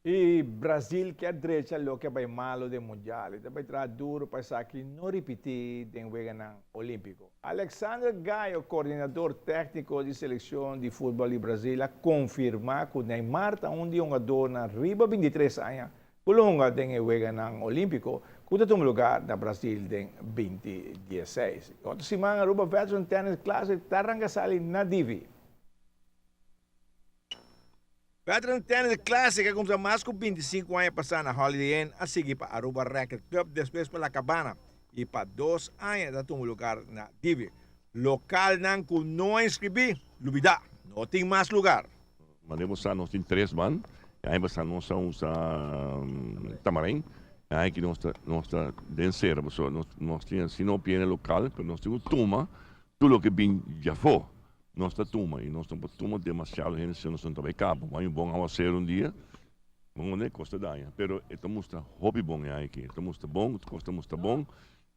E Brasil kier drecha loke a bay malo den Mundial y ta bay traha duro pa esaki no ripiti den Weganan Olimpico. Alexandre Gallo, coordinador tecnico di seleccion di futbol di Brasil a confirma cu Neymar ta un di hungadornan riba 23 aña cu lo hunga den e Weganan Olimpico cu ta tuma lugar na Brasil den 2016. E otro siman Aruba Veteran Tennis Classic ta ranca sali na Divi. Veteran Tennis Classic a kumsa mas ku 25 aña pasá na Holiday Inn, a sigui pa Aruba Racket Club, despues pa La Cabana i pa 2 aña ta tuma lugar na Divi. Lokalnan ku no a inskribí, lubidá, no tin mas lugar. Manera sa nos tin tres baan. Aña pasá nos a usa Tamarijn. Aki nos ta den sera, so nos tin asina no piene lokal, pero nos tin ku tuma tur loke bin djafó. Nos ta tuma i nos no por tuma demasiado hende si nos no ta bai kaba. Bai un bon awaseru un dia, bon ne kos ta daña. Pero e ta mustra hopi bon e aña aki. E ta mustra bon, kos ta mustra bon.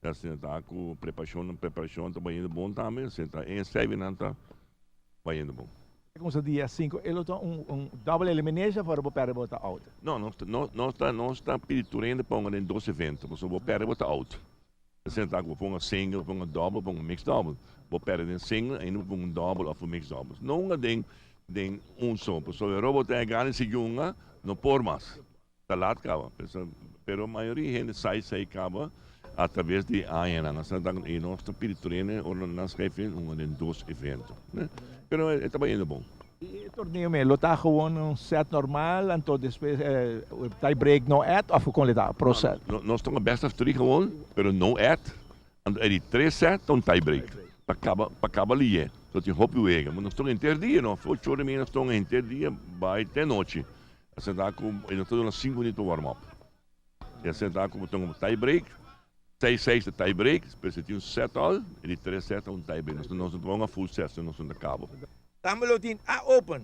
Asina ta ku preparashon ta bayendo bon tambe. Asina ta inschrijving ta bayendo bon. Kon dia 5, e ta un double elimination for bo perde, bo ta out? No, nos ta pidi tur hende pa den dos evento. So bo perde, bo ta out. Asina ta ku pon single, pon double, pon mixed double. Bo perde den single, ainda pon un double òf un mixed double. No un den un so. So e robot e gana sigui un, no por mas. Ta laat kaba. Pero mayoria hende sai kaba atraves di añanan. Asina ta i nos ta pidi tur hende ora nan schrijf in un den dos evento. Pero e ta bayendo bon. E torneo mes, lo ta gewoon un set normal, anto despues tie break, no add, òf kon ta proces? No, nos ta best of three gewoon, pero no add. Anto e di tres set ta un tie break. Pa kaba lié. So tin hopi wega. Nos ta henter dia, no? 8'or 30 nos ta henter dia, bai te nochi. Asina ta ku i nos ta duna 5 minuut pa warm up. I asina ta ku un tie break. 6-6 ta tie break, pero si tin un set all, e di tres set un tie break. Nos no ta un full set, so nos no ta kaba. Tambe lo tin A Open,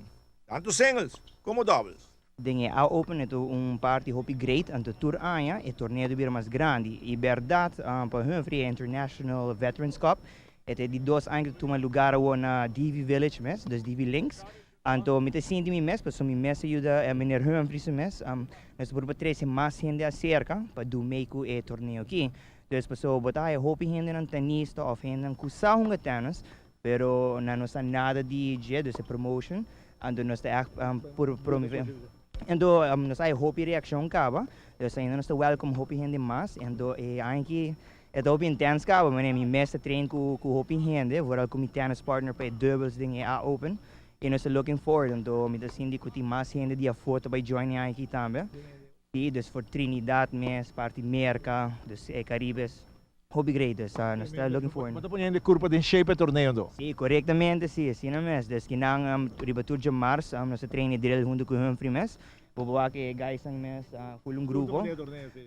tantu singles komo doubles. Den e A Open ta un parti hopi great, anto tur aña e torneo ta bira mas grandi. I berdat, pa Humphrey International Veterans Cup, e di 2 aña ku tuma lugá na Divi Village mes, dus Divi Links. Anto mi ta sinti mi mes, pasobra mi mes a yuda meneer Humphrey su mes. Nos por trese mas hende aserka pa duna mee ku e torneo aki. Dus pasobra bo ta hopi hendenan tenista òf hende ku sa hunga tennis, pero nan no sa nada di dje, dus e promotion. Anto nos ta echt por promové. Anto nos a hopi reakshon kaba, dus ainda nos ta welcome hopi hende mas. Anto e aña aki e ta hopi intense kaba, manera mi mes ta train ku hopi hende, vooral ku mi tennis partner pa e doubles den e A Open. I nos ta looking forward, anto mi ta sinti ku tin mas hende di afó ta bai join e aña aki tambe. I dus for Trinidad mes, parti Merka, dus e Caribes, hopi great, dus nos ta looking forward. Bo ta poniendo e kurpa den shape e torneo do? Si, korektamente si, asina mes. Dus kinan riba tur djamars nos ta train e drill huntu ku Humphrey mes. Bo por wak e guys mes, full un grupo.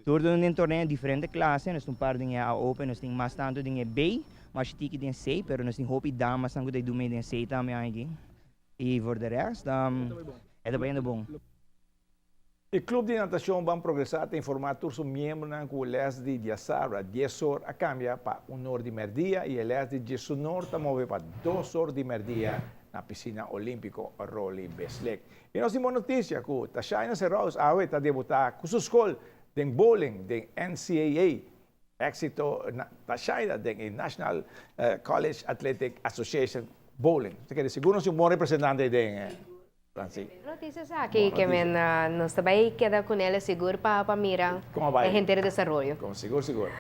Tur den torneo diferente klase, nos tin un par den e A Open, nos tin mas tantu den e B, mas tiki den C, pero nos tin hopi damas ku ta duna mee den C tambe aki. I voor de rest, e ta bayendo bon. E Klup di Natashon Ban Progresá ta informá tur su miembronan ku les di djasabra 10 or a kambia pa 1 or di mèrdia i e les di 11 or ta move pa 2 or di mèrdia na Pisina Olímpiko Roly Bisslik. I nos tin notisia ku Tashaina Serrous awe ta debutá ku su skol den bowling den NCAA. Éksito Tashaina den National College Athletic Association Bowling. Bo sigur nos un bon representante den Francis. Notisia aki ke men nos tambe keda kuné sigur pa mira Kon bai? E henter desaroyo. Kon sigur, sigur.